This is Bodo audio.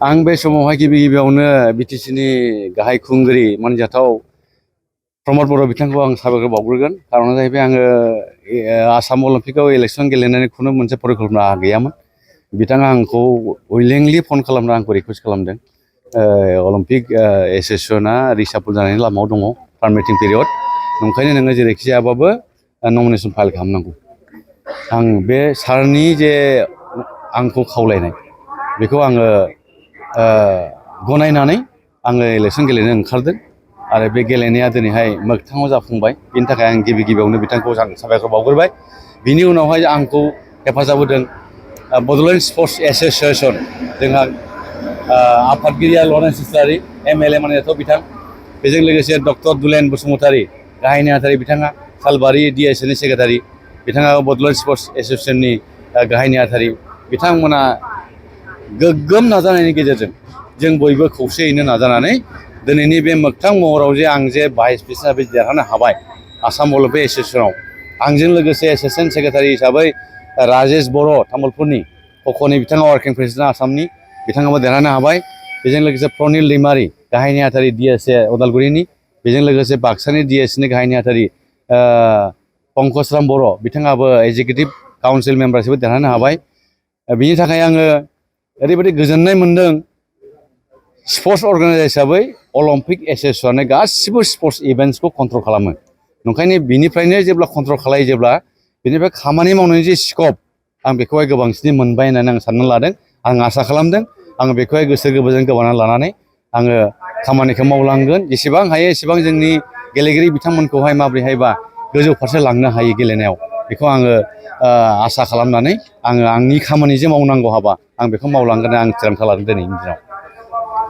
आं बे समावहाय गिबियावनो बिटिसिनि गाहाय खुंगिरि मानजाथाव प्रमद बर' बिथांखौ आं साबायखर बावग्रोगोन। कारना जाहैबाय आङो आसाम अलिम्पिकआव इलेक्सन गेलेनायनि खुनु मोनसे परिकल्पना गैयामोन। बिथाङा आंखौ उइलिंलि फन खालामना आंखौ रिकुवेस्ट खालामदों। अलिम्पिक एस'सिएशना रिसाफल जानायनि लामायाव दङ पारमिटिं पिरियड, ओंखायनो नोङो जेरैखि जायाबाबो नमिनेसन फाइल खालामनांगौ। आं बे सारनि जे आंखौ खावलायनाय बेखौ आङो गनायनानै आङो इलेक्सन गेलेनो ओंखारदों आरो बे गेलेनाया दिनैहाय मोगथाङाव जाफुंबाय। बेनि थाखाय आं गिबियावनो बिथांखौ साबायखर बावग्रोबाय। बिनि उनावहाय आंखौ हेफाजाब होदों बड'लेण्ड स्पर्ट्स एस'सिएशन, जोंहा आफादगिरिया लरेन्स इस्लारि, MLA मानजाथाव बिथां, बेजों लोगोसे डक्टर दुलेन बसुमतारी गाहाय नेहाथारि, बिथाङा सालबारि DSAनि सेक्रेटारि, बिथाङा बड'लेण्ड स्पर्ट्स एस'सिएशननि गाहाय नेहाथारि, बिथांमोना गोग्गोम नाजानायनि गेजेरजों जों बयबो खौसेयैनो नाजानानै दिनैनि बे मोगथां महराव जे आं जे भाइस प्रेसिडेन्ट हिसाबै देरहानो हाबाय आसाम अलिम्पिक एस'सिएशनाव, आंजों लोगोसे एसिस्टेन्ट सेक्रेटारि हिसाबै राजेश बर' तामुलपुरनि, खख'नि बिथाङा वार्किं प्रेसिडेन्ट आसामनि, बिथाङाबो देरहानो हाबाय। बेजों लोगोसे प्रनिल दैमारि गाहाय नेहाथारि DSA उदालगुरिनि, बेजों लोगोसे बाक्सानि DSAनि गाहाय नेहाथारि पंकजराम बर', बिथाङाबो एगजिकिउटिभ काउन्सिल मेम्बार हिसाबै देरहानो हाबाय। बिनि थाखाय आङो ओरैबायदि गोजोननाय मोन्दों। स्पर्ट्स अर्गानाइजार हिसाबै अलिम्पिक एस'सिएशना गासिबो स्पर्ट्स इभेन्ट्सखौ कन्ट्रल खालामो। ओंखायनो बिनिफ्रायनो जेब्ला कन्ट्रल खालायो, जेब्ला बिनिफ्राय खामानि मावनायनि जे स्कप, आं बेखौहाय गोबांसिन मोनबाय होननानै आं सानना लादों। आं आसा खालामदों आङो बेखौहाय गोसो गोरबोजों गोबाना लानानै आङो खामानिखौ मावलांगोन। जेसेबां हायो एसेबां जोंनि गेलेगिरि बिथांमोनखौहाय माबोरैहायबा गोजौ फारसे लांनो हायो गेलेनायाव, बेखौ आङो आसा खालामनानै आङो आंनि खामानि जे मावनांगौ हाबा आं बेखौ मावलांगोन आं थिरांथा लादों दिनैनि दिनाव।